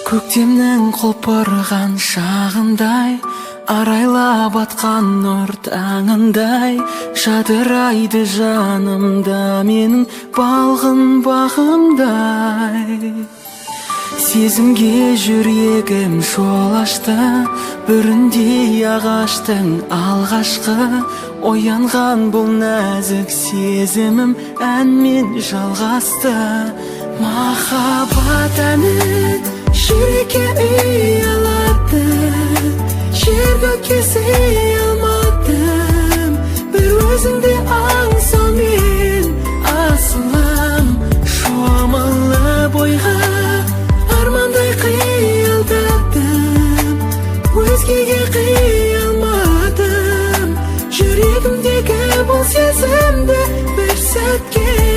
Көктемнің құлпырған шағындай, арайлап атқан нұр таңындай, жадырайды жанымда менің балғын бағымдай. Сезімге жүрегім жол ашты, бүріндей ағаштың алғашқы оянған бұл нәзік сезімім әнмен жалғасты. Махаббат әні жүрекке ұялады, жер көкке сыя алмадым, бір өзіңді аңсаумен, асылым. Шомылып ойға армандай қиялдадым, өзгеге қия алмадым жүрегімдегі бұл сезімді бір сәтке.